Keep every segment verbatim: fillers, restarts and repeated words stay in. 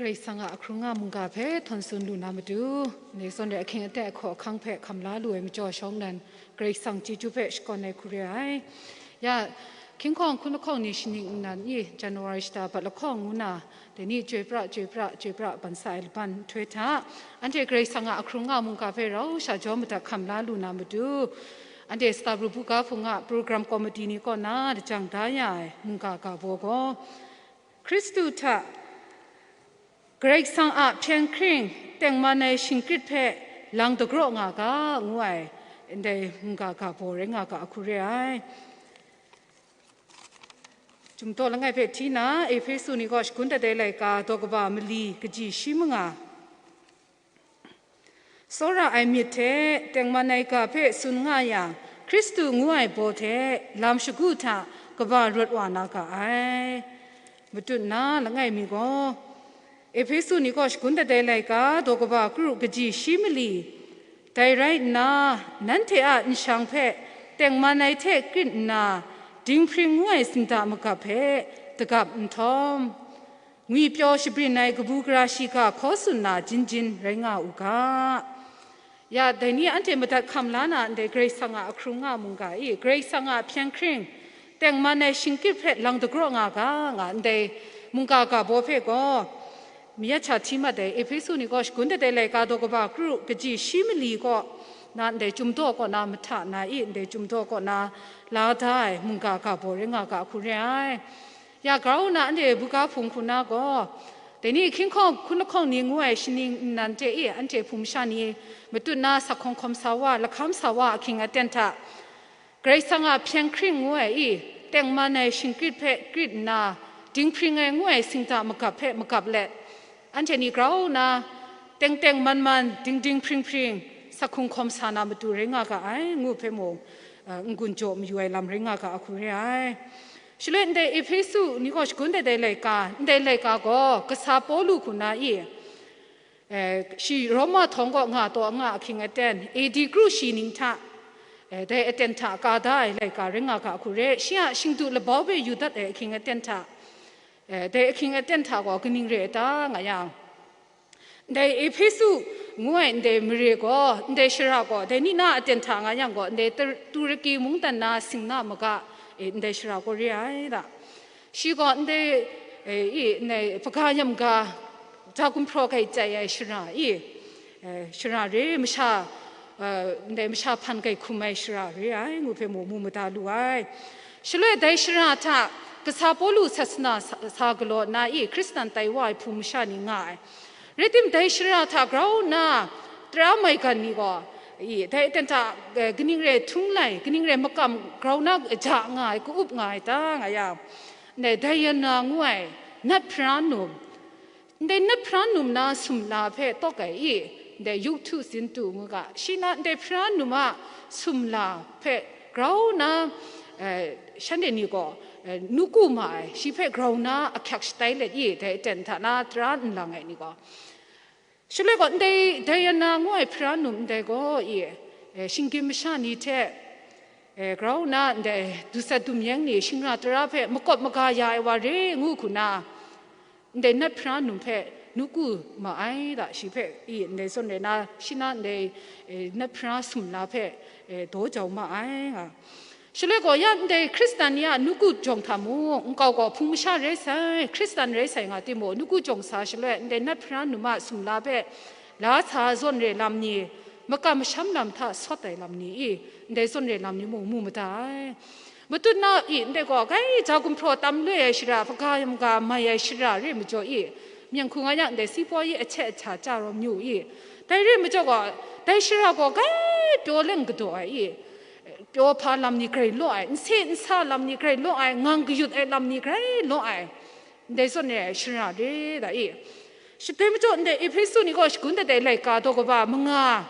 Karai Kasang a ahkrung nga mungga hpe htawn tsun lu na matu, ndai zawn re ahkying aten ahkaw ahkang hpe hkam la lu ai majaw shawng nnan, Karai Kasang chyeju hpe shakawn ai hku re ai. Ya, hkying hkawng hkun lahkawng ni shaning nnan i January shata bat lahkawng ngu na, dai ni chyoi pra, chyoi pra, chyoi pra ban sa ai laban nhtoi hta, anhte Karai Kasang a ahkrung nga mungga hpe rau sha jaw madat hkam la lu na matu, anhte Stabu Buga Hpung a Program Committee ni kaw na lajang da ya ai mungga ga baw gaw, Hkristu hta Karai Kasang a hpyen hkring tengman ai shingkrit hpe lang dagraw nga ga, ngu ai ndai mungga ga baw rai nga ga ahku re ai. Chyum daw langai hpe hti na, Ehpesu ni kaw shagun dat ai laika daw kaba mali kaji shi manga. Tsawra ai myit hte tengman ai ga hpe tsun nga yang, Hkristu ngu ai baw hte lam shagu hta kaba rawt wa na ga ai. Matut na langai mi gaw, Ehpesu ni kaw shagun dat ai laika daw kaba kru kaji shi mali, dai rai nna, nanhte a nshang hpe tengman ai hte krit nna, dinghpring ngu ai sinda magap hpe dagap nhtawm, ngwi pyaw shabrin ai kabu gara shiga hkaw tsun na jin jin rai nga u ga. Ya, dai ni anhte madat hkam la na ndai Karai Kasang a ahkrung nga mungga i, Karai Kasang a hpyen hkring tengman ai shingkrit hpe lang dagraw nga ga, nga ndai mungga ga baw hpe gaw, mayat sha hti mat ai Ehpesu ni gaw shagun dat ai laika daw kaba kru kaji shi mali kaw na ndai Chyum daw kaw na mahta na i, ndai Chyum daw kaw na la da ai mungga ga baw rai nga ga ahku re ai. Ya, grau nna anhte buga hpung hku na gaw, dai ni hkying hkawng hkun lahkawng ni ngu ai shaning nnan hte e anhte hpung masha ni matut na sakhawng hkawm sa wa, lahkam sa wa ahkying aten hta, Karai Kasang a hpyen hkring ngu ai i, tengman ai shingkrit hpe krit nna, dinghpring ai ngu ai singta magap hpe magap let, anhte ni grau nna, teng teng man man, dingding hpring hpring, sakhung hkawm sa na matu rai nga ga ai, ngu hpe mung, eh, n-gun jaw mayu ai lam rai nga ga ahku re ai. Shaloi ndai Ehpesu ni gaw shagun dat ai laika, ndai laika gaw kasa Pawlu hku na i, eh, shi Roma htawng kaw nga taw nga ahkying aten, A D kru shi ning hta, eh, dai aten hta ka da ai laika rai nga ga ahku re, shi a shingdu labau hpe yu dat ai ahkying aten hta, eh, dai ahkying aten hta gaw kaning re ai ta nga yang, ndai Ehpesu ngu ai ndai mare gaw, ndai shara gaw, dai ni na aten hta nga yang gaw, ndai Tur-, Turaki mungdan na sing na maga, e, ndai shara gaw re ai da. Shi gaw ndai, e, i, ndai hpaga yam ga, ja gumhpraw gai chyai ai shara i, e, shara re, masha, e, ndai masha hpan gai hkum ai shara re ai, ngu hpe mu, mu mada lu ai. Shaloi dai shara hta, kasa Pawlu sasana sa, sa galaw nna i, Hkristan tai wa ai hpung masha ni nga ai. Rai tim, dai shara hta grau nna, tara maigan ni gaw, i, dai aten hta, eh, kaning re htung lai, kaning re makam grau na ja nga ai, ka-up nga ai ta, nga yang, ndai Diana ngu ai, nat hpara num, ndai nat hpara num na sumla hpe tawk ai i, ndai yuk htu sin tu ngu ga, shi na ndai hpara num a sumla hpe grau nna, eh, shanhte ni gaw, eh, nuku ma ai, shi hpe grau nna ahkyak shatai let i, dai aten hta na tara nlang ai ni gaw. Shaloi gaw, ndai Diana ngu ai hpara num ndai gaw i, eh, shinggyim masha ni hte, eh, grau nna ndai dusat dumyeng ni shingra tara hpe makawp maga ya ai wa re ngu hku na, ndai nat hpara num hpe nuku ma ai da, shi hpe i ndai zawn rai na, shi na ndai, eh, nat hpara sumla hpe, eh, daw jau ma ai nga. Shaloi gaw, ya ndai Hkristan ni a nuku jawng hta mung, nkau gaw hpung masha rai sai, Hkristan rai sai nga timung, nuku jawng sa shaloi, ndai nat hpara num a sumla hpe la sa zawn re lam ni, makam masham lam hta sawt ai lam ni i, ndai zawn re lam ni mung mu mada ai. Matut na i, ndai gaw, gai ja gumhpraw tam loi ai shara, hpaga yam ga mai ai shara re majaw i, myen hku nga yang, ndai si poi ahte ahta chya rawm yu i, dai re majaw gaw, dai shara gaw gai pyaw leng kadaw ai i, pyaw hpa lam ni grai law ai, nse nsa lam ni grai law ai, ngang kayut ai lam ni grai law ai, ndai zawn re ai shara re da i. Sha-, dai majaw ndai Ehpesu ni gaw shagun dat ai laika daw kaba manga,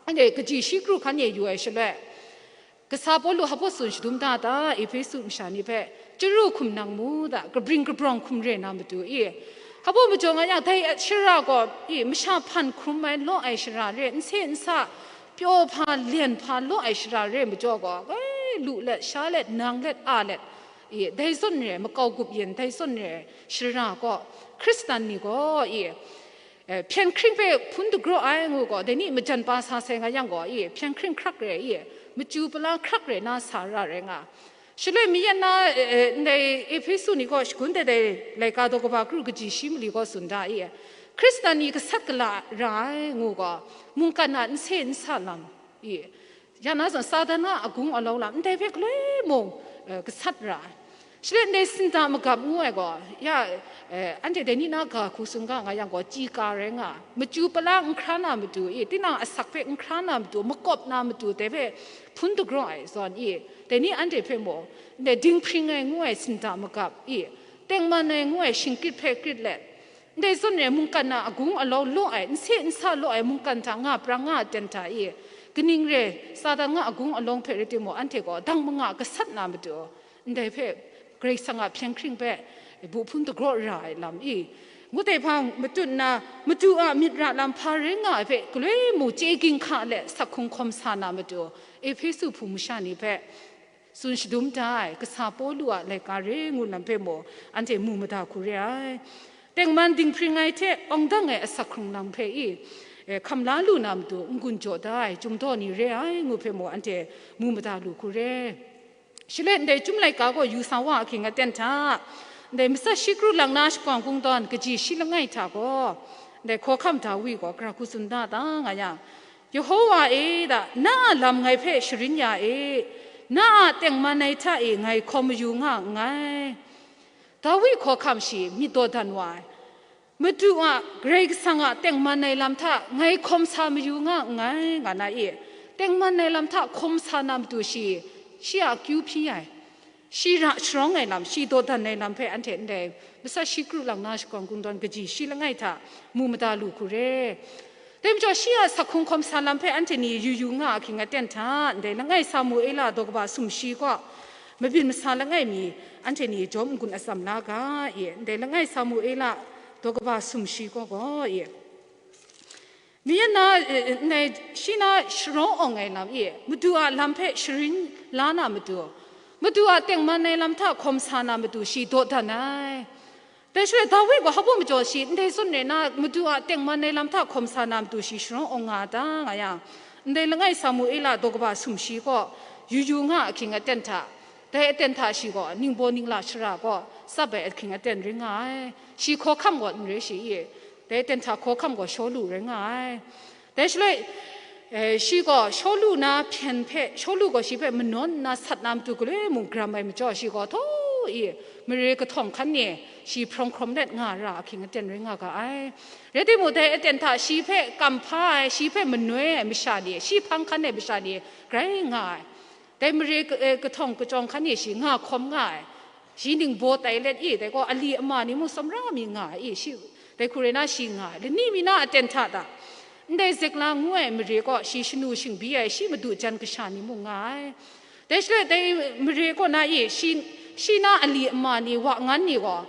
ndai kaji shi kru hkan e yu ai shaloi, kasa Pawlu hpa tsun shadum da ta, Ehpesu masha ni hpe, chyaru hkum nang mu da, kabring kabrawng hkum re na matu i, hpa majaw nga yang, dai shara gaw i, masha hpan hkrum ai law ai shara re, nse nsa, pyaw hpa, lyen hpa law ai shara re majaw gaw, e, lu let, sha let, nang let, a let, I, dai zawn re, makau gup yin, dai zawn re, shara gaw, Hkristan ni gaw, i, eh, hpyen hkring hpe hpun dagraw ai ngu gaw, dai ni majan pa sa sai nga yang gaw, i, hpyen hkring hkrak re, i, machyu pala hkrak re na sa ra rai nga. Shaloi mi yan na, eh, eh, ndai Ehpesu ni gaw shagun dai dai laika daw kaba kru kaji shi mali gaw tsun da, i, Hkristan ni gasat gala ra ai ngu gaw, mungkan a nse nsa lam, i, ya na zawn, Satan a agung alau lam ndai hpe galoi mung, eh, gasat ra ai. Shaloi ndai sinda magap ngu ai gaw, ya, eh, anhte dai ni na ga hku tsun ga nga yang gaw, chyi ka rai nga, machyu pala n hkra na matu, i, tinang asak hpe n hkra na matu, makawp na matu, dai hpe hpun dagraw ai zawn, i, dai ni anhte hpe mung, ndai dinghpring ai ngu ai sinda magap, i, tengman ai ngu ai shingkrit hpe krit let, ndai zawn re mungkan a agung alau law ai, nse nsa law ai mungkan hta nga prang nga aten hta i, kaning re Satan nga agung alawng hpe rai timung, anhte gaw dang manga gasat na matu, ndai hpe Karai Kasang a hpyen hkring hpe bu hpun dagraw ra ai lam i, ngut ai hpang matut nna, matu a myit ra lam hpa rai nga ai hpe galoi mu chye ginhka let sak hkung hkawm sa na matu, Ehpesu hpung masha ni hpe tsun shadum da ai, kasa Pawlu a laika re ngu lam hpe mung, anhte mu mada hku re ai. Tengman dinghpring ai hte awng dang ai asak hkrung lam hpe i, eh, hkam la lu na matu n-gun jaw da ai, chyum daw ni re ai ngu hpe mung, anhte mu mada lu hku re. Shaloi ndai chyum laika gaw yu sa wa ahkying aten hta, ndai matsat shi kru lang na shakawng kungdawn kaji shi langai hta gaw, ndai hkawhkam Dawi gaw gara hku tsun da ta nga yang, Yehowa e, da, na a lam ngai hpe sharin ya e, na a tengman ai hta e ngai hkawm mayu nga nngai. Dawi hkawhkam shi myit dawdan wa ai, Madu a, Karai Kasang a tengman ai lam hta ngai hkawm sa mayu nga nngai, nga na i, tengman ai lam hta hkawm sa na matu shi, shi a akyu hpyi ai, shi ra sharawng ai lam, shi dawdan ai lam hpe anhte ndai matsat shi kru lang na shakawng kungdawn kaji shi langai hta mu mada lu hku re. Dai majaw shi a sak hkung hkawm sa lam hpe anhte ni yu yu nga ahkying aten hta, ndai langai Samuela daw kaba sumshi kaw mabyin masa langai mi anhte ni jawm n-gun atsam la ga, i, ndai langai Samuela daw kaba sumshi kaw gaw, i, mi yan na, eh, ndai shi na sharawng awng ai lam, i, Madu a lam hpe sharin la na matu, Madu a tengman ai lam hta hkawm sa na matu shi dawdan ai. Dai shaloi Dawi gaw hpa majaw shi ndai zawn re na, Madu a tengman ai lam hta hkawm sa na matu shi sharawng awng nga ta nga yang, ndai langai Samuela daw kaba sumshi kaw yu yu nga ahkying aten hta, dai aten hta shi gaw ningbaw ningla shara kaw tsap ai ahkying aten rai nga ai. Shi hkawhkam gaw n rai shi i, dai aten hta hkawhkam gaw Shawlu rai nga ai. Dai shaloi, eh, shi gaw Shawlu na hpyen hpe, Shawlu gaw shi hpe manawn nna sat na matu galoi mung garam ai majaw, shi gaw htaw i mare kahtawng hkan ni shi hprawng hkrawm let nga ra ahkying aten rai nga ga ai. Rai timung, dai aten hta shi hpe kamhpa ai, shi hpe manoi ai masha ni, shi hpang hkan ai masha ni grai nga ai. Dai mare ka-, eh, kahtawng kachyawng hkan e shi nga hkawm nga ai. Shi ningbaw tai let i, dai gaw ali ama ni mung tsawmra mi nga ai i, shi, dai hku rai na shi nga ai. Lani mi na aten hta ta, ndai Zekla ngu ai mare kaw shi shanu shingbyi ai, shi madu jan kasha ni mung nga ai. Dai shaloi dai mare kaw na i, shi, shi na ali ama ni, wa ngan ni gaw,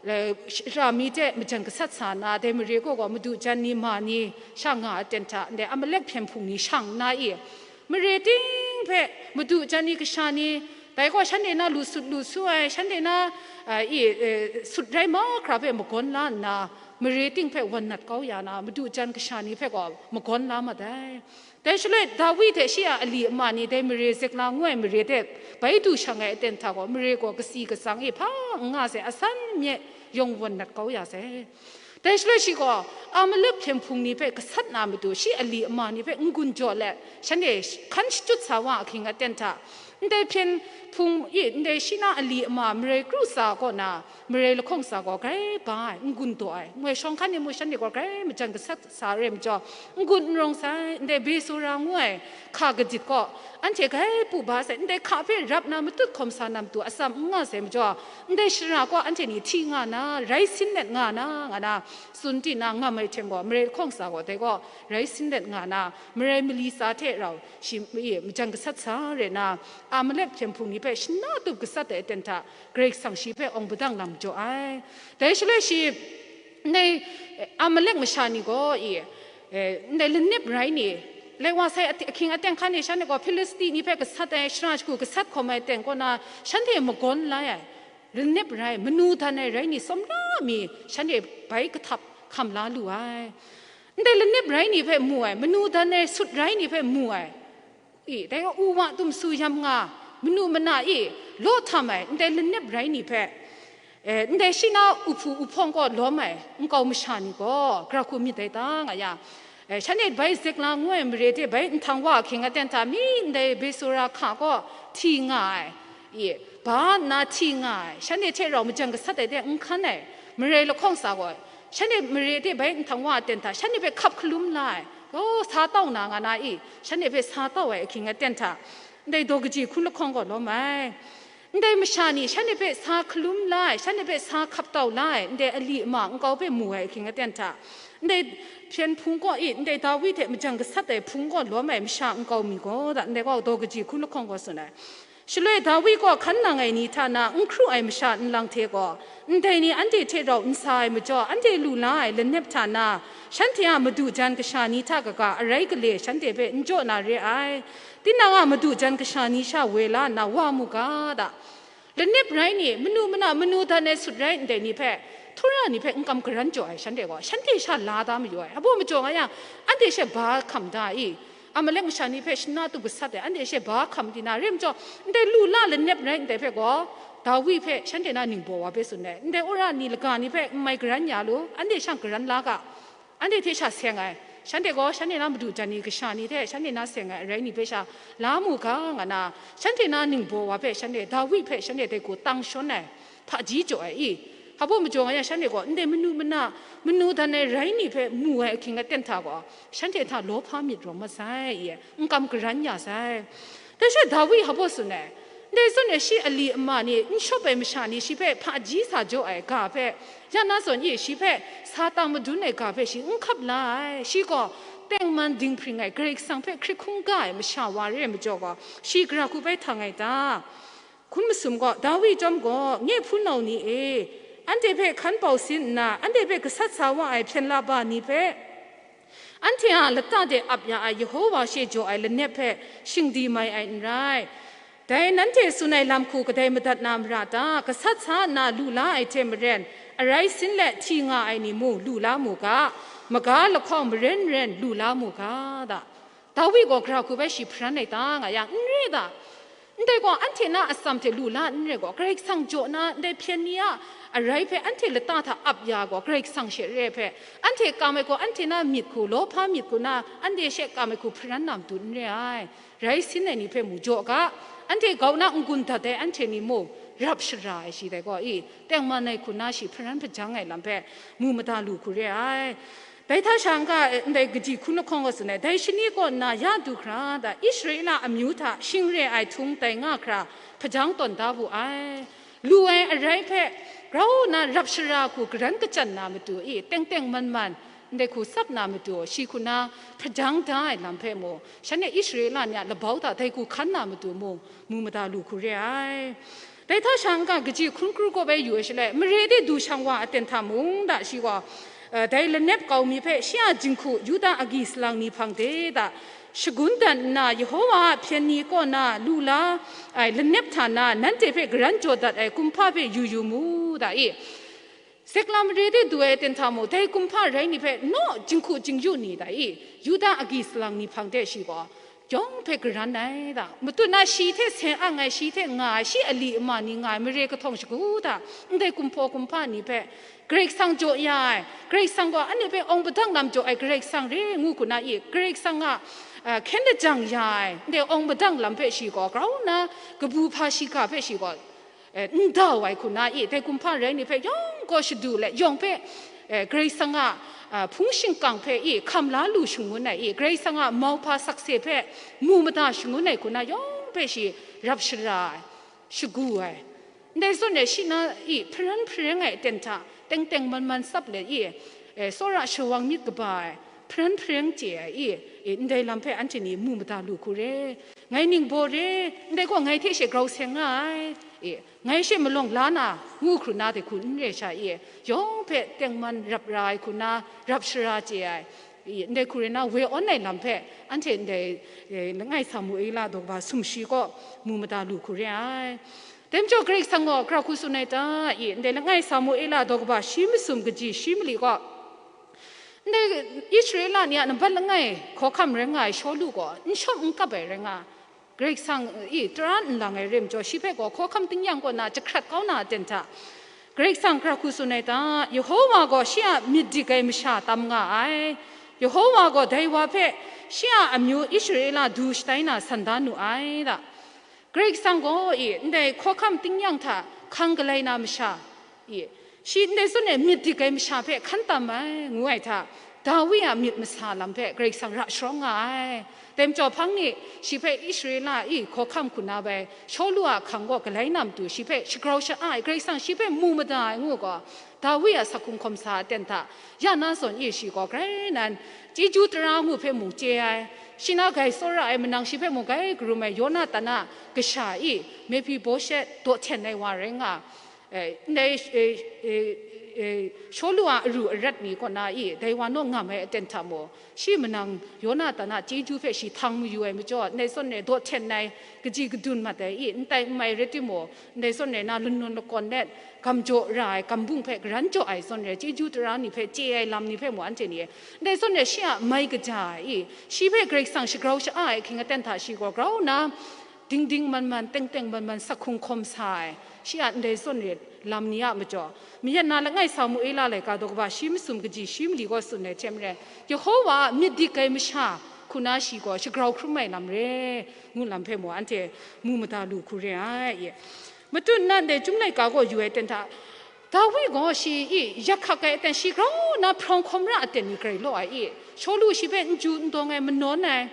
eh, ra mi hte majan gasat sa nna, dai mare kaw gaw madu jan ni ma ni sha nga aten hta, ndai Amalek hpyen hpung ni shang nna i, mare ting hpe madu jan ni kasha ni, dai gaw shanhte na lu sut lu su ai, shanhte na, a, i, e, sut rai mahkra hpe magawn la nna, mare ting hpe wan nat kau ya na, madu jan kasha ni hpe gaw magawn la mat ai. Dai shaloi Dawi hte shi a ali ama ni dai mare Zekla ngu ai mare hte bai du shang ai aten hta gaw, mare gaw kasi katsang e hpa n nga sai, asan mye yawng wan nat kau ya sai. Dai shaloi shi gaw Amalek hpyen hpung ni hpe gasat na matu, shi ali ama ni hpe n-gun jaw let, shanhte hkan shachyut sa wa ahkying aten hta, ndai hpyen hpung i, ndai shi na ali ama marai kru tsa kaw na, marai lahkawng tsa gaw grai ba ai, n-gun daw ai, ngoi shawng hkan ni mung shanhte gaw grai majan gasat sa re majaw, n-gun n rawng sai, ndai Besora ngu ai hka gadit gaw, anhte grai pu ba sai, ndai hka hpe rap na matut hkawm sa na matu atsam n nga sai majaw, ndai shara gaw anhte ni hti nga na, rai sin let nga na, nga na, tsun tinang ngam ai hte gaw, marai lahkawng tsa gaw dai gaw rai sin let nga na, marai mali tsa hte rau shi, i, majan gasat sa re na, Amalek hpyen hpung ni hpe shana tup gasat ai aten hta, Karai Kasang shi hpe awng padang lang jaw ai. Dai shaloi shi, ndai, eh, Amalek masha ni gaw, i, eh, ndai lanip rai ni, Lai wa sai ahkying aten hkan e shanhte gaw Hpilisti ni hpe gasat ai, shara shagu gasat hkawm ai aten kaw na, shanhte magawn lai ai, lanep rai, manu dan ai rai ni, tsawmra mi, shanhte bai kahtap hkam la lu ai. Ndai lanep rai ni hpe mu ai, manu dan ai sut rai ni hpe mu ai, i, dai gaw u wa tum su yam nga, manu mana i, law htam ai, ndai lanep rai ni hpe, e, ndai shi na uhpu uhpawng kaw lawm ai nkau masha ni gaw, gara hku myit dai ta nga yang, e, shanhte bai Zekla ngu ai mare hte bai nhtang wa ahkying aten hta mi ndai Besora hka kaw hti nga ai, i, ba nna hti nga ai, shanhte hte rau majan gasat ai de n hkan ai, marai lahkawng sa gaw, shanhte mare hte bai nhtang wa aten hta, shanhte hpe hkap hkalum la ai, gaw, sa tau na nga na i, shanhte hpe sa tau ai ahkying aten hta, ndai daw kaji hkun lahkawng gaw lawm ai. Ndai masha ni shanhte hpe sa hkalum la ai, shanhte hpe sa hkap tau la ai, ndai ali ama nkau hpe mu ai ahkying aten hta, ndai hpyen hpung kaw i, ndai Dawi hte majan gasat ai hpung kaw lawm ai masha nkau mi gaw da, ndai gaw daw kaji hkun lahkawng gaw tsun ai. Shaloi Dawi gaw hkan nang ai ni hta na n hkru ai masha nlang hte gaw, ndai ni anhte hte rau n sa ai majaw, anhte lu la ai lanep hta na, shanhte a madu jan kasha ni hta kaga arai gale shanhte hpe n jaw na re ai. Tinang a madu jan kasha ni sha woi la nna wa mu ga da. Lanep rai ni, manu mana, manu dan ai sut rai ndai ni hpe, Htawra ni hpe n kam karan jaw ai shanhte gaw, shanhte sha la da mayu ai. Abaw majaw nga yang, anhte she ba hkam da i, Amalek masha ni hpe shana tup gasat ai, anhte she ba hkam di na, re majaw, ndai lu la lanep rai ndai hpe gaw, Dawi hpe shanhte na ningbaw wa hpe tsun ai, ndai wora ni laga ni hpe n mai karan ya lu, anhte shang karan la ga, anhte hte sha seng ai, shanhte gaw shanhte na madu jan ni kasha ni hte shanhte na seng ai arai ni hpe sha la mu ga, nga na, shanhte na ningbaw wa hpe shanhte, Dawi hpe shanhte dai gaw tang shawn ai, hpaji jaw ai i, hpa baw majaw nga yang, shanhte gaw ndai manu mana, manu dan ai rai ni hpe mu ai ahkying aten hta gaw, shanhte hta lawhpa myit rawng mat sai i, n kam karan ya sai. Dai she Dawi hpa baw tsun ai, ndai zawn e shi ali ama ni, n shawp ai masha ni shi hpe hpaji sa jaw ai ga hpe, ya na zawn e shi hpe sa tang madun ai ga hpe shi n hkap la ai. Shi gaw tengman dinghpring ai Karai Kasang hpe hkrit hkungga ai masha wa re ai majaw gaw, shi gara hku bai htang ai ta? Hkun masum gaw, Dawi chyawm gaw, Nye hpunau ni e, anhte hpe hkan bau sin nna, anhte hpe gasat sa wa ai hpyen laba ni hpe, anhte a lata de ap ya ai Yehova she jaw ai lanep hpe shingdi mai ai n rai. Dai nanhte tsun ai lam hku kadai madat na mara ta? Gasat sa nna lu la ai hte maren, arai sin let hti nga ai ni mung lu la mu ga, maga lahkawng maren maren lu la mu ga, da. Dawi gaw gara hku bai shi hparan ai ta nga yang, n re ta? Ndai gaw, anhte na atsam hte lu la n re gaw, Karai Kasang jaw na ndai hpyen ni a arai hpe anhte lata hta ap ya gaw, Karai Kasang she re ai hpe, anhte kam ai gaw, anhte na myit hku, lawhpa myit hku na, anhte she kam ai hku hparan na matu n re ai. Rai sin ai ni hpe mu jaw ga, anhte grau na n-gun dat ai anhte ni mung, rap shara ai shi dai gaw i, tengman ai hku na shi hparan hpajang ai lam hpe mu mada lu hku re ai. Dai hta sha n-ga, ndai kaji hkun lahkawng gaw tsun ai, dai shani kaw nna ya du hkra da, Israela amyu hta shing re ai htung tai nga hkra hpajang tawn da wu ai. Lu ai arai hpe grau nna rap shara hku garan kachyan na matu i, teng teng man man, ndai hku tsap na matu, shi hku na hpajang da ai lam hpe mung, shanhte Israela ni a labau hta dai hku hkan na matu mung, mu mada lu hku re ai. Dai hta sha n-ga, kaji hkun kru kaw bai yu ai shaloi, mare de du shang wa aten hta mung da shi gaw, eh, dai lanep kau mi hpe shi a jinghku Yuda agyi salang ni hpang de da, shagun dat nna, Yehova a hpyen ni kaw na lu la ai lanep hta na, nanhte hpe garan jaw dat ai kumhpa hpe yu yu mu da i. Zekla mare de du ai aten hta mung, dai kumhpa rai ni hpe naw jinghku jingyu ni da i, Yuda agyi salang ni hpang de shi gaw, yawng hpe garan ai da. Matut na shi hte seng ang ai, shi hte nga ai, shi ali ama ni nga ai mare kahtawng shagu hta, ndai kumhpaw kumhpa ni hpe, Karai Kasang jaw ya ai, Karai Kasang gaw anhte hpe awng padang lam jaw ai Karai Kasang re ngu hku na i, Karai Kasang a, a, hkyen lajang ya ai, ndai awng padang lam hpe shi gaw, grau nna kabu hpa shiga hpe shi gaw, eh, n dau ai hku na i, dai kumhpa rai ni hpe yawng gaw shadu let, yawng hpe, eh, Karai Kasang a, a, hpung shingkang hpe i, hkam la lu shangun ai i, Karai Kasang a mauhpa sakse hpe mu mada shangun ai hku na, yawng hpe shi rap shara ai, shagu ai. Ndai zawn e shi na i hparan hpareng ai aten hta, teng teng man man tsap let i, eh, tsawra shawang myit kaba ai, hparan hpareng chye ai i, eh, ndai lam hpe anhte ni mu mada lu hku re. Ngai ningbaw re, ndai gaw ngai hte she grau seng nga ai, eh, ngai she malawng la na, ngu hkru na dai hku n re sha i, yawng hpe tengman rap ra ai hku na, rap shara chye ai, I, ndai hku rai na, woi awn ai lam hpe, anhte ndai, e, langai Samuela daw kaba sumshi kaw mu mada lu hku re ai. Dai majaw Karai Kasang gaw, hkra hku tsun ai ta, i, ndai langai Samuela daw kaba shi masum kaji shi mali kaw, ndai Israela ni a nambat langai hkawhkam rai nga ai Shawlu gaw n shawp n kap ai rai nga, Karai Kasang i tara nlang ai rim jaw, shi hpe gaw hkawhkam tingnyang kaw na jahkrat kau na aten hta, Karai Kasang hkra hku tsun ai ta, Yehowa gaw shi a myit dik ai masha tam nga ai. Yehowa gaw dai wa hpe shi a amyu Israela du shatai na san da nu ai ta. Karai Kasang gaw i ndai hkawhkam tingnyang hta hkang galai na masha, i, shi ndai zawn e myit dik ai masha hpe hkan tam ai, ngu ai hta, Dawi a myit masa lam hpe Karai Kasang ra sharawng nga ai. Dai majaw hpang ni shi hpe Israela i hkawhkam hku na bai Shawlu a hkang gaw galai na matu shi hpe shagrau sha-a ai, Karai Kasang shi hpe mu mada ai ngu gaw, Dawi a sakhung hkawm sa aten hta, ya na zawn e shi gaw grai nan chyeju tara ngu hpe mung chye ai, shi na gai tsawra ai manang shi hpe mung gai karum ai Yonatan a kasha i Mepiboshet daw hten ai wa rai nga, e, ndai, e, e, e, Shawlu a aru arat ni kaw na i dai wa naw ngam ai aten hta mung, shi manang Yonatan a chyeju hpe shi htang mayu ai majaw, ndai zawn e daw hten ai, kaji kadun mat ai i, n tai n mai rai timung, ndai zawn e na lun lun lakawn let, gam jaw ra ai, gam bung hpe garan jaw ai zawn e, chyeju tara ni hpe chye ai lam ni hpe mung anhte ni, ndai zawn e shi a mai kaja ai i, shi hpe Karai Kasang shagrau sha-a ai ahkying aten hta shi gaw grau nna, dingding man man, teng teng man man, sakhung hkawm sa ai, shi a ndai zawn e lam ni a majaw, mayat na langai Samuela laika daw kaba shi masum kaji shi mali gaw tsun ai hte maren, Yehowa a myit dik ai masha hku na shi gaw shagrau hkrum ai lam re, ngu lam hpe mung anhte mu mada lu hku re ai. Matut nnan de Chyum laika gaw yu ai ten hta, Dawi gaw shi i yak hkak ai aten shi grau na hprawng hkawm ra aten ni grai law ai i, Shawlu shi hpe n ju n dawng ai, manawn ai,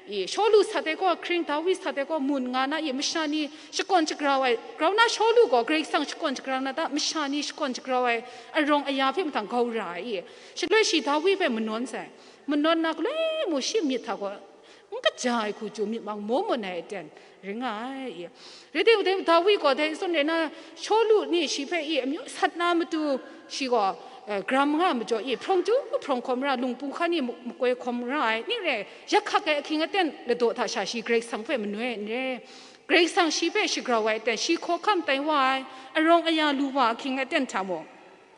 i, Shawlu sat ai gaw hkring, Dawi sat ai gaw mun nga na i, masha ni shakawn shagrau ai, grau na Shawlu gaw Karai Kasang shakawn shagrau na ta, masha ni shakawn shagrau ai arawng aya hpe mahtang gau ra ai i, shaloi shi Dawi hpe manawn sai, manawn na galoi mung shi myit hta gaw n kaja ai hku chyu myit mang maw mawn ai aten ring nga ai i. Rai timung, dai Dawi gaw dai zawn e na Shawlu ni shi hpe i amyu sat na matu shi gaw, eh, gram nga majaw i, hprawng chyu hprawng hkawm ra, lungpu hkan ni mu-, makoi hkawm ra ai, ning re, yak hkak ai ahkying aten ladaw hta sha shi Karai Kasang hpe manoi ai n re. Karai Kasang shi hpe shagrau ai aten, shi hkawhkam tai wa ai, arawng aya lu wa ahkying aten hta mung,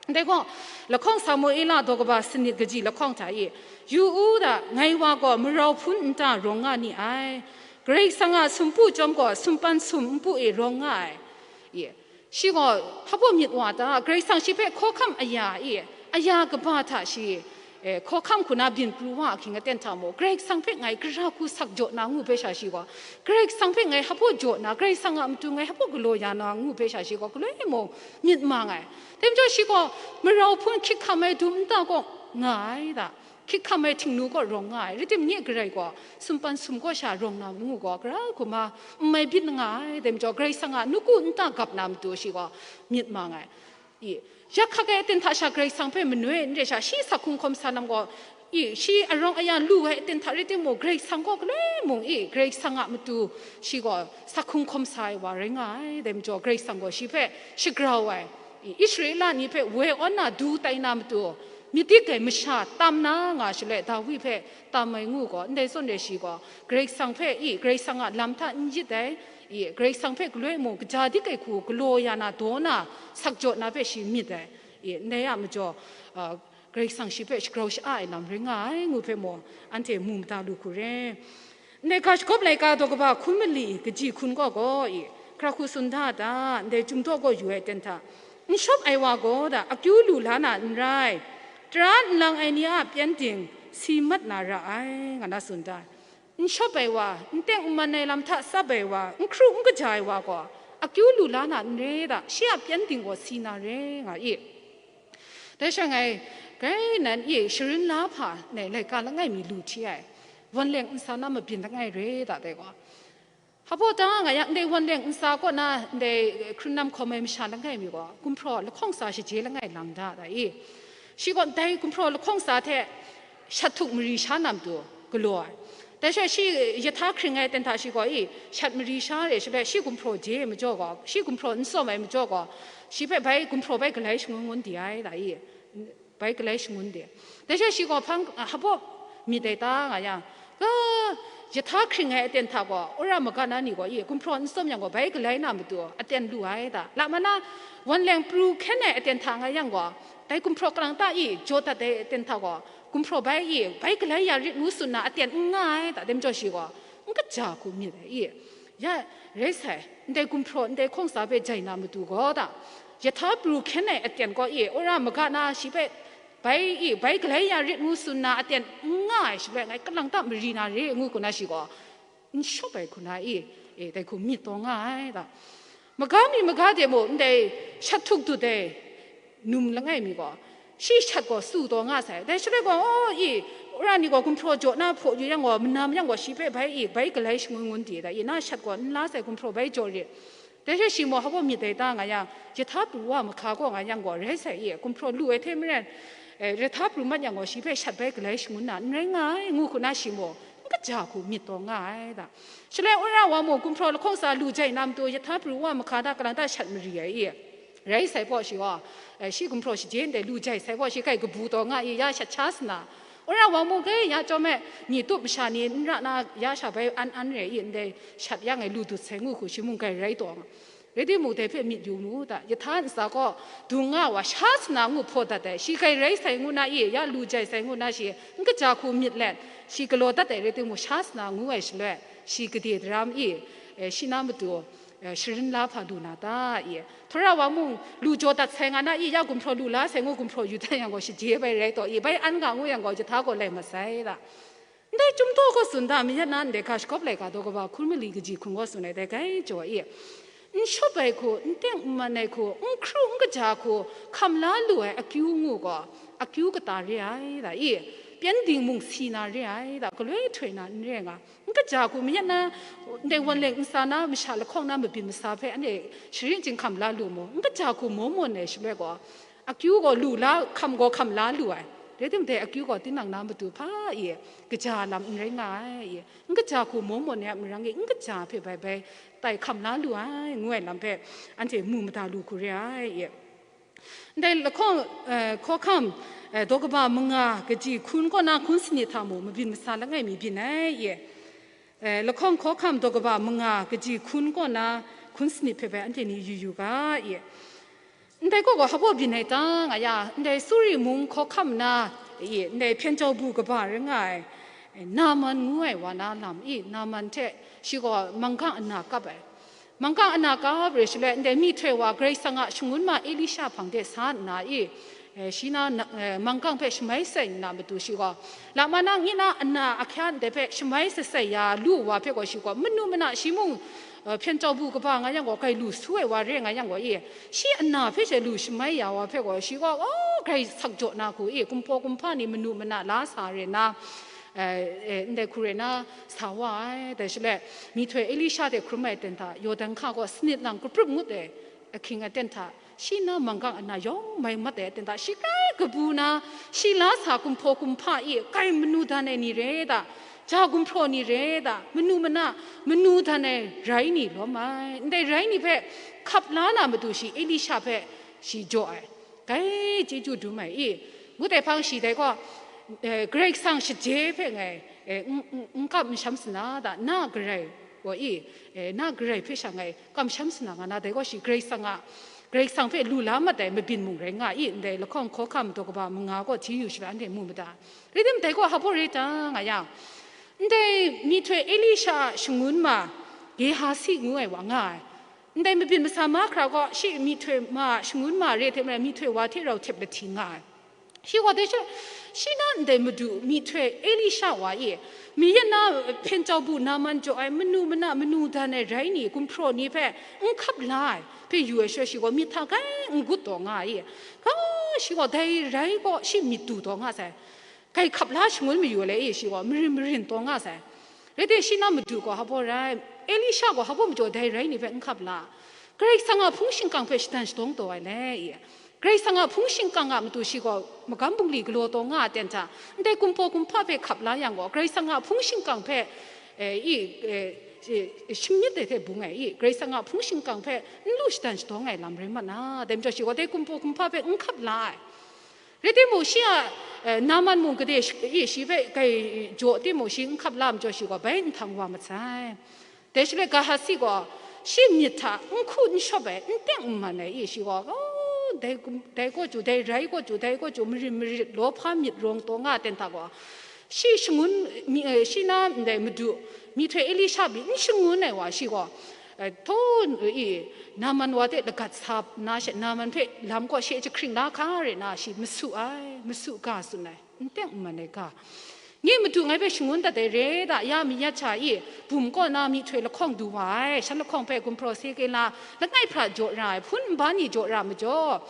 dai gaw, lahkawng Samuela daw kaba sanit kaji lahkawng hta e, yu u da, ngai wa gaw marau hpun nta rawng nga ni ai. Karai Kasang a sumpu chyawm gaw sumpan sum npu e rawng nga ai. E, shi gaw hpa baw myit wa ta, Karai Kasang shi hpe hkawhkam aya e, aya kaba hta shi, e, hkawhkam hku na byin pru wa ahkying aten hta mung, Karai Kasang hpe ngai gara hku sak jaw na ngu hpe sha shi gaw, Karai Kasang hpe ngai hpa baw jaw na, Karai Kasang a matu ngai hpa baw galaw ya na ngu hpe sha shi gaw, galoi mung myit mang ai. Dai majaw shi gaw marau hpun hkyik hkam ai dum nta kaw nga ai da, hkyik hkam ai htingnu kaw rawng nga ai, rai timung, nye garai gaw sumpan sum kaw sha rawng na ngu gaw, gara hku ma n mai byin nga ai. Dai majaw Karai Kasang a nawku nta gap na matu shi gaw myit mang ai. I, yak hkak ai aten hta sha Karai Kasang hpe manoi n re sha, shi sakhung hkawm sa lam gaw, i, shi arawng aya lu ai aten hta rai timung, Karai Kasang gaw galoi mung i, Karai Kasang a matu shi gaw sakhung hkawm sa ai wa rai nga ai. Dai majaw Karai Kasang gaw shi hpe shagrau ai, i, Israela ni hpe woi awn na du tai na matu, myit dik ai masha tam na nga shaloi, Dawi hpe tam ai ngu gaw, ndai zawn e shi gaw Karai Kasang hpe i, Karai Kasang a lam hta n yit ai, i, Karai Kasang hpe galoi mung kaja dik ai hku galaw ya na, daw na, sak jaw na hpe shi myit ai, i, ndai a majaw, a, Karai Kasang shi hpe shagrau sha-a ai lam rai nga ai ngu hpe mung, anhte mu mada lu hku re. Ndai ga shagawp laika daw kaba hkun mali kaji hkun kaw gaw i, hkra hku tsun da a ta, ndai Chyum daw gaw yu ai ten hta, n shawp ai wa gaw da akyu lu la na n rai, tara nlang ai ni a pyengdin si mat na ra ai, nga na tsun da. N shawp ai wa, n teng n man ai lam hta tsap ai wa, n hkru n kaja ai wa gaw, akyu lu la na n re da, shi a pyengdin gaw si na re, nga i. Dai sha ngai, grai nan i sharin la hpa nai laika langai mi lu hti ai, wan leng nsa na mabyin langai re da dai gaw. Hpa baw ta nga yang, ndai wan leng nsa kaw na, ndai hkrun nam hkawm ai masha langai mi gaw, gumhpraw lahkawng sa shaje langai lang da, da i. Shi gaw ndai gumhpraw lahkawng sa hte shat htuk mari sha na matu galaw ai. Dai sha shi yahta hkring ai ten hta shi gaw i, shat mari sha re shaloi, shi gumhpraw je ai majaw gaw, shi gumhpraw n tsawm ai majaw gaw, shi hpe bai gumhpraw bai galai shangun ngun di ai, da i. Bai galai shangun de. Dai sha shi gaw hpang, a, hpa baw, myit ai ta nga yang, ka, jahta hkring ai aten hta gaw, wora maga na ni gaw, i, gumhpraw n tsawm yang gaw, bai galai na matu aten lu ai ta. Lama na, wan leng pru hkyen ai aten hta nga yang gaw, dai gumhpraw kalang ta i, jaw dat ai aten hta gaw, gumhpraw bai i, bai galai ya rit ngu tsun na aten n nga ai ta, dem jaw shi gaw, n kaja hku myit ai i. Ya, rai sai, ndai gumhpraw, ndai hkawng tsa hpe jai na matu gaw ta, jahta pru hkyen ai aten gaw i, wora maga na shi hpe, bai i, bai galai ya rit ngu tsun na aten n nga ai shaloi, ngai kalang ta mari na re, ngu hku na shi gaw, n shawp ai hku na i, e, dai hku myit taw nga ai ta. Maga mi maga de mung, ndai shat htuk dut ai num langai mi gaw, shi shat gaw su taw nga sai. Dai shaloi gaw, o, i, wora ni gaw gumhpraw jaw na hpaw yu yang gaw, manam yang gaw, shi hpe bai i, bai galai shangun ngun di da, i, na shat gaw n la sai, gumhpraw bai jaw rit. Dai hte shi mung hpa myit dai ta nga yang, jahta pru wa mahka gaw nga yang gaw, rai sai i, gumhpraw lu ai hte maren, eh, jahta pru mat yang gaw, shi hpe shat bai galai shangun na n rai nga ai, ngu hku na shi mung, n kaja hku myit taw nga ai ta. Shaloi wora wa mung gumhpraw lahkawng tsa lu jai na matu, jahta pru wa mahka ta kalang ta shat mari ai i, rai sai hpaw shi gaw, eh, shi gumhpraw shaje ndai lu jai sai hpaw shi kai kabu taw nga i, ya shat sha sa na. Wora wa mung, kai ya chyawm e, ni tup masha ni n ra na, ya sha bai an an re i, ndai shat yang e lu dut sai, ngu hku shi mung kai rai taw nga. Rai timung, dai hpe myit yu mu ta, jahta ntsa gaw dung nga wa sha sa na ngu hpaw dat ai, shi kai rai sai ngu na i, ya lu jai sai ngu na shi, n kaja hku myit let, shi galaw dat ai rai timung, sha sa na ngu ai shaloi, shi gade daram i, eh, shi na matu, eh, sharin la hpa lu na ta i, htura wa mung lu jaw dat sai nga na i, ya gumhpraw lu la sai ngu gumhpraw yu dat yang gaw, shaje bai rai taw i, bai an ga ngu yang gaw, jahta gaw lai mat sai ta. Ndai chyum daw kaw tsun da, mayat na ndai ga shagawp laika daw kaba hkun mali kaji hkun kaw tsun ai dai gai jaw i, n shawp ai hku, n teng n man ai hku, n hkru n kaja hku, hkam la lu ai akyu ngu gaw, akyu kata re ai da i, pyengdin mung si na re ai da, galoi htoi na n re nga, n kaja hku, mayat na ndai wan leng ntsa na masha lahkawng na mabyin masa hpe anhte sharin chyinghkam la lu mu, n kaja hku maw mawn ai shaloi gaw, akyu gaw lu la, hkam gaw hkam la lu ai. Rai timung, dai akyu gaw tinang na matu hpa i, kaja lam n rai nga ai i, n kaja hku maw mawn ai a marang i, n kaja hpe bai bai tai hkam la lu ai, ngu ai lam hpe anhte mu mada lu hku re ai i. Ndai lahkawng, eh, hkawhkam, eh, daw kaba manga kaji hkun kaw na hkun sanit hta mung mabyin masa langai mi byin ai i. Eh, lahkawng hkawhkam daw kaba manga kaji hkun kaw na hkun sanit hpe bai anhte ni yu yu ga i. Ndai gaw gaw hpa byin ai ta nga ya, ndai Suri mung hkawhkam na i, ndai hpyen jau bu kaba rai nga ai, Naman ngu ai wa na lam i, Naman hte shi gaw manggang ana kap ai. Manggang ana kap re shaloi, ndai myihtoi wa Karai Kasang a shangun ma Elisha hpang de sa nna i, eh, shi na, na, eh, manggang hpe shamai sai nna matu shi gaw, lama na ngi na ana ahkyan dai hpe shamai sai sai ya lu wa hpe gaw shi gaw, manu mana shi mung, eh, hpyen jau bu kaba nga yang gaw, kai lu su ai wa re nga yang gaw i, shi ana hpe she lu shamai ya wa hpe gaw, shi gaw, oh, grai sak jaw na hku i, kumhpaw kumhpa ni manu mana la sa re na, eh, eh, ndai hku re na sa wa ai. Dai shaloi, myihtoi Elisha hte hkrum ai ten hta, Yawdan hka gaw sanit lang kaprup ngut ai ahkying aten hta, shi na manggang ana yawng mai mat ai aten hta, shi kai kabu na, shi la sa kumhpaw kumhpa i kai manu dan ai ni re da, ja gumhpraw ni re da, manu mana, manu dan ai rai ni lawm ai. Ndai rai ni hpe hkap la na matu shi Elisha hpe shi jaw ai. Kai chyeju dum ai i, ngut ai hpang shi dai gaw, eh, Karai Kasang shaje hpe ngai, eh, n, n, n kap n sham sana da, na Karai gaw i, eh, na Karai hpe sha ngai kamsham sana nga na, dai gaw shi Karai Kasang a, Karai Kasang hpe lu la mat ai mabyin mung rai nga i, ndai lahkawng hkawhkam daw kaba manga gaw hti yu shaloi anhte mu mada. Rai tim, dai gaw hpa rai ta nga yang, ndai myihtoi Elisha a shangun ma Gehasi ngu ai wa nga ai. Ndai mabyin masa mahkra gaw shi myihtoi ma shangun ma re hte maren myihtoi wa hte rau htep lahti nga ai. Shi gaw dai she, shi na ndai madu myihtoi Elisha wa e, mi yan na hpyen jau bu Naman jaw ai manu mana manu dan ai rai ni, gumhpraw ni hpe n hkap la ai hpe yu ai shaloi, shi gaw myit hta grai n gut taw nga ai. Ga, shi gaw dai rai gaw shi myit du taw nga sai. Grai hkap la shangun mayu ai le e, shi gaw marin marin taw nga sai. Rai timung, shi na madu gaw hpa rai, Elisha gaw hpa majaw dai rai ni hpe n hkap la, Karai Kasang a hpung shingkang hpe shadan shadawng taw ai le e, Karai Kasang a hpung shingkang a matu shi gaw magam bungli galaw taw nga ai ten hta, ndai kumhpaw kumhpa hpe hkap la yang gaw, Karai Kasang a hpung shingkang hpe, eh, i, eh, eh, shamyit ai hte bung ai i, Karai Kasang a hpung shingkang hpe n lu shadan shadawng ai lam rai mat na, dai majaw shi gaw dai kumhpaw kumhpa hpe n hkap la ai. Rai timung, shi a Eh, Naman mung gade sh-, i, shi hpe kai jaw timung, shi n hkap la majaw, shi gaw bai nhtang wa mat sai. Dai shaloi Gehasi gaw shi myit hta n hku n shawp ai, n teng n man ai, i, shi gaw, oh, dai gum-, dai kaw chyu, dai rai kaw chyu, dai kaw chyu, marin marit, lawhpa myit rawng taw nga ten hta gaw, shi shangun, mi-, eh, shi na ndai madu, myihtoi Elisha pyi n shangun ai wa, shi gaw, eh, htaw, i, Naman wa hte lagat sa na she, Naman hpe lam kaw she jahkring na hka re na, shi masu ai, masu ga tsun ai, n teng n man ai ga. Nye madu ngai hpe shangun dat ai re da, ya mayat sha i, bum kaw na myihtoi lahkawng du wa ai, shan lahkawng hpe gumhpraw se ke la, langai hpra jaw ra ai, hpun nba ni jaw ra majaw,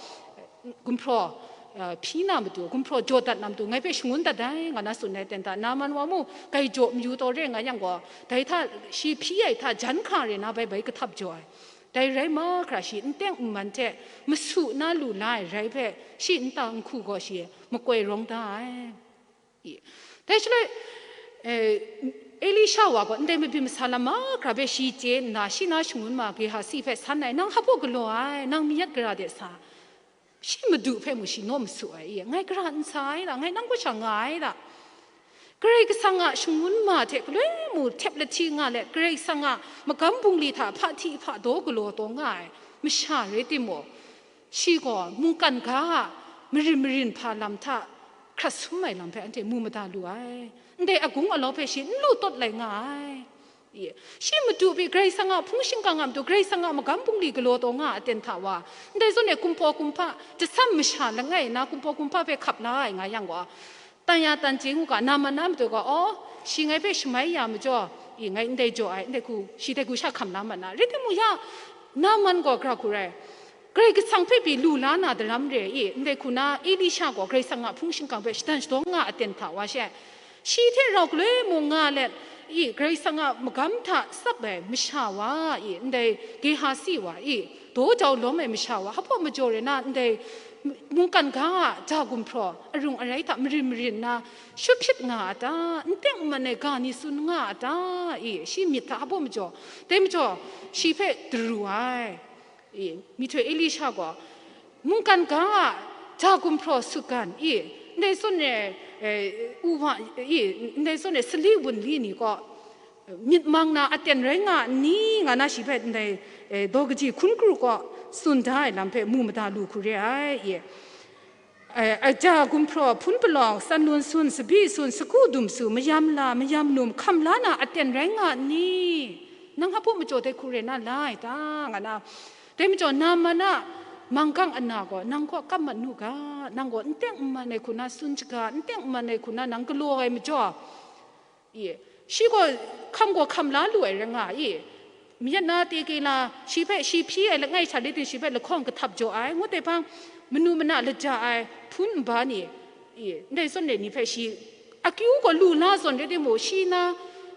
gumhpraw, eh, hpyi na matu, gumhpraw jaw dat na matu, ngai hpe shangun dat ai, nga na tsun ai ten ta, Naman wa mu, kai jaw mayu taw re nga yang gaw, dai hta, shi hpyi ai hta jan hkra re na bai bai kahtap jaw ai. Dai rai mahkra shi n teng n man hte masu na lu la ai rai hpe, shi nta nhku gaw shi makoi rawng da ai. I. Dai shaloi, eh, Elisha wa gaw ndai mabyin masa lam mahkra hpe shi chye nna, shi na shangun ma Gehasi hpe san ai, nang hpa baw galaw ai, nang mayat gara de sa. Shi madu hpe mu shi naw masu ai, i, ngai gara n sa ai da, ngai nang kaw sha nga ai da. Karai Kasang a shangun ma hte galoi mu htep lahti nga let, Karai Kasang a magam bungli hta hpahti hpahdaw galaw taw nga ai masha rai timung, shi gaw mungkan ga a marin marin hpa lam hta hkrat sum ai lam hpe anhte mu mada lu ai. Ndai agung alau hpe shi n lu tawt lai nga ai. I, shi madu pyi Karai Kasang a hpung shingkang a matu, Karai Kasang a magam bungli galaw taw nga a ten hta wa, ndai zawn e kumhpaw kumhpa, jasam masha langai na kumhpaw kumhpa hpe hkap la ai nga yang gaw, tan ya tan chye ngu ga, Naman na matu gaw, aw, shi ngai hpe shamai ya majaw, i, ngai ndai jaw ai, ndai hku, shi dai hku sha hkam la mat na, rai timung ya, Naman gaw gara hku rai, Karai Kasang hpe pyi lu la na daram re i, ndai hku na Elisha gaw Karai Kasang a hpung shingkang hpe shadawn shadawng nga a ten hta wa she, shi hte rau galoi mung nga let i, Karai Kasang a magam hta tsap ai masha wa i, ndai Gehasi wa i, daw jau lawm ai masha wa, hpa baw majaw re na ndai mungkan ga a ja gumhpraw arung arai hta marin marin na shut hpyit nga a ta? N teng n man ai ga ni tsun nga a ta? I, shi myit hta hpa baw majaw, dai majaw shi hpe daru ai. I, myihtoi Elisha gaw, mungkan ga a ja gumhpraw sutgan, i, ndai zawn e, eh, u wa, i, ndai zawn e sali wunli ni gaw, myit mang na aten rai nga n ni, nga na shi hpe ndai, eh, daw kaji hkun kru gaw tsun da ai lam hpe mu mada lu hku re ai, i. Eh, aja gumhpraw, hpun palawng, san lun sun, sabi sun, sagu dum su, mayam la, mayam num, hkam la na aten rai nga n ni? Nang hpa baw majaw dai hku re na lai ta? Nga na, dai majaw Naman a manggang ana gaw nang kaw kap mat nu ga, nang gaw n teng n man ai hku na tsun shaga, n teng n man ai hku na nang galaw ai majaw, i, shi gaw hkam gaw hkam la lu ai rai nga i, mayat na te ke la, shi hpe, shi hpyi ai langai sha le ting shi hpe lahkawng kahtap jaw ai, ngut ai hpang, manu mana laja ai, hpun nba ni, i, ndai zawn re ni hpe shi akyu gaw lu la zawn rai timung, shi na,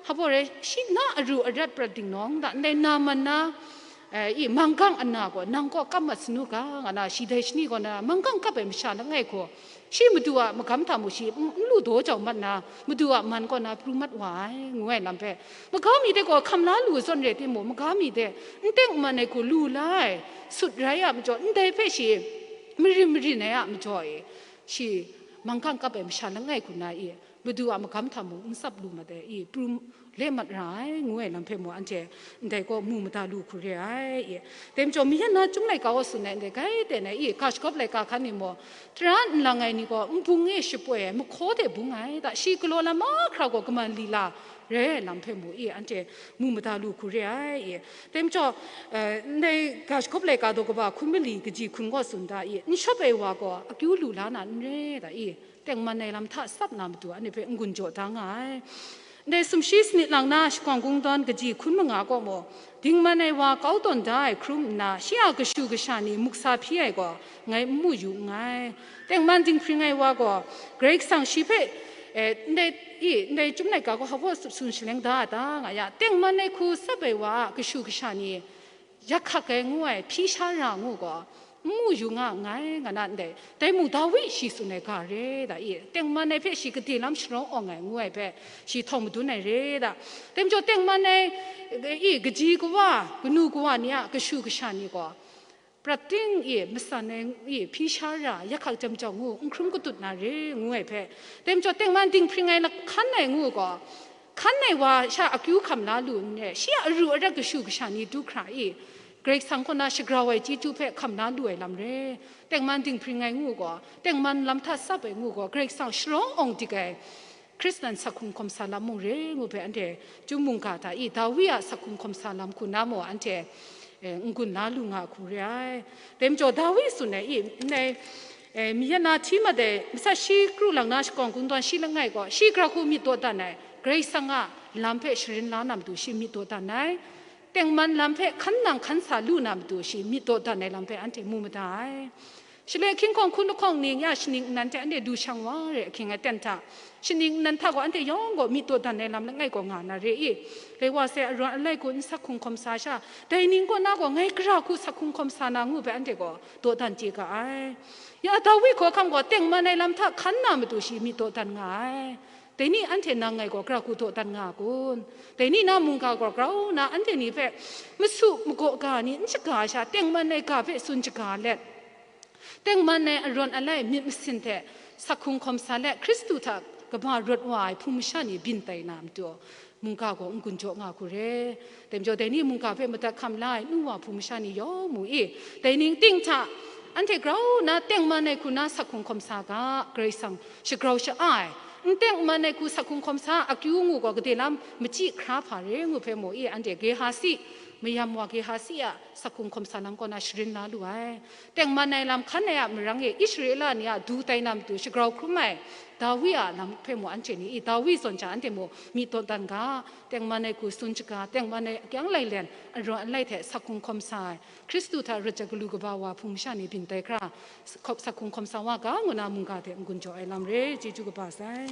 hpa baw rai, shi na aru arat prat dingnawng da, ndai Naman na, eh, i, manggang ana gaw nang kaw kap mat sanu ga, nga na, shi dai shani gaw na manggang kap ai masha langai hku, shi madu a magam hta mung shi n, n lu daw jau mat na, madu a man kaw na pru mat wa ai, ngu ai lam hpe, maga mi de gaw hkam la lu zawn re timung, maga mi de n teng n man ai hku lu la ai, sut rai a majaw, ndai hpe shi marin marin ai a majaw e, shi manggang kap ai masha langai hku na i, madu a magam hta mung n tsap lu mat ai, i, pru le mat ra ai, ngu ai lam hpe mung, anhte ndai gaw mu mada lu hku re ai, i. Dai majaw, mayat na Chyum laika gaw tsun ai, ndai grai ten ai, i, ga shagawp laika hkan ni mung, tara nlang ai ni gaw nbung e shapoi ai, mahkaw de bung ai, da, shi galaw lam mahkra gaw kaman lila rai ai lam hpe mung, i, anhte mu mada lu hku re ai, i. Dai majaw, eh, ndai ga shagawp laika daw kaba hkun mali kaji hkun gaw tsun da, i, n shawp ai wa gaw akyu lu la na n re, da, i. Tengman ai lam hta tsap na matu anhte hpe n-gun jaw da nga ai. Ndai sumshi sanit lang na shakawng kungdawn kaji hkun manga kaw mung, dingman ai wa kau tawn da ai hkrum nna, shi a kashu kasha ni muksa hpyi ai gaw ngai n mu yu nngai. Tengman dinghpring ai wa gaw, Karai Kasang shi hpe, eh, ndai, i, ndai Chyum laika gaw hpa baw tsun shaleng da a ta, nga ya, tengman ai hku tsap ai wa a kashu kasha ni, yak hkak ai ngu ai, hpyi sha ra ngu gaw, n mu yu nga nngai, nga na ndai. Dai mung Dawi shi tsun ai ga re da, i, tengman ai hpe shi gade lam sharawng awng ai ngu ai hpe, shi htawng madun ai re da. Dai majaw tengman ai, i, kaji kawa, kanu kawa ni a kashu kasha ni gaw, prat ting i, matsan ai i, hpyi sha ra, yakhak jam jau ngu, n hkrum katut na re, ngu ai hpe, dai majaw tengman dinghpring ai lahkan ai ngu gaw, hkan ai wa sha akyu hkam la lu n re, shi a aru arat kashu kasha ni du hkra i, Karai Kasang kaw na shagrau ai chyeju hpe hkam la lu ai lam re. Tengman dinghpring ai ngu gaw, tengman lam hta tsap ai ngu gaw, Karai Kasang sharawng awng dik ai Hkristan sakhung hkawm sa lam mung re ngu hpe anhte Chyum mungga hta i Dawi a sakhung hkawm sa lam hku na maw anhte, eh, n-gun la lu nga hku re ai. Dai majaw Dawi tsun ai i, ndai, eh, mi ya na hti mat ai, masat shi kru lang na shakawng kungdawn shi langai gaw, shi gara hku myit dawdan ai, Karai Kasang a lam hpe sharin la na matu shi myit dawdan ai. Tengman lam hpe hkan nang hkan sa lu na matu shi myit dawdan ai lam hpe anhte mu mada ai. Shaloi hkying hkawng hkun lahkawng ning ya shaning nnan hte anhte du shang wa re ahkying aten hta, shaning nnan hta gaw anhte yawng gaw myit dawdan ai lam langai gaw nga na re i? Loi wa sai arawn alai hku n sakhung hkawm sa sha, dai ning kaw na gaw ngai gara hku sakhung hkawm sa na ngu hpe anhte gaw dawdan chye ga ai. Ya Dawi hkawhkam gaw tengman ai lam hta hkan na matu shi myit dawdan nga ai. Dai ni anhte nang ngai gaw gara hku dawdan nga a kun? Dai ni na mungga gaw grau nna anhte ni hpe masu magaw ga ni n shaga sha, tengman ai ga hpe tsun shaga let, tengman ai arawn alai myit masin hte sakhung hkawm sa let, Hkristu hta kaba rawt wa ai hpung masha ni byin tai na matu, mungga gaw n-gun jaw nga hku re. Dai majaw dai ni mungga hpe madat hkam la ai nu wa hpung masha ni yawng mu i, dai ning ting hta anhte grau nna tengman ai hku na sakhung hkawm sa ga, Karai Kasang shagrau sha-a ai. N tengman ai hku sakhung hkawm sa akyu ngu gaw gade lam machyi hkra hpa re ngu hpe mu i, anhte Gehasi, mayam wa Gehasi a sakhung hkawm sa lam kaw na sharin la lu ai. Tengman ai lam hkan ai a marang e Israela ni a du tai na matu shagrau hkrum ai Dawi a lam hpe mu anhte ni i, Dawi zawn hta anhte mu myit dawdan ga, tengman ai hku tsun shaga, tengman ai akyang lailen, arawn alai hte sakhung hkawm sa ai, Hkristu hta rawt jat galu kaba wa hpung masha ni byin tai hkra, sakhung hkawm sa wa ga ngu na mungga hte n-gun jaw ai lam re, chyeju kaba sai.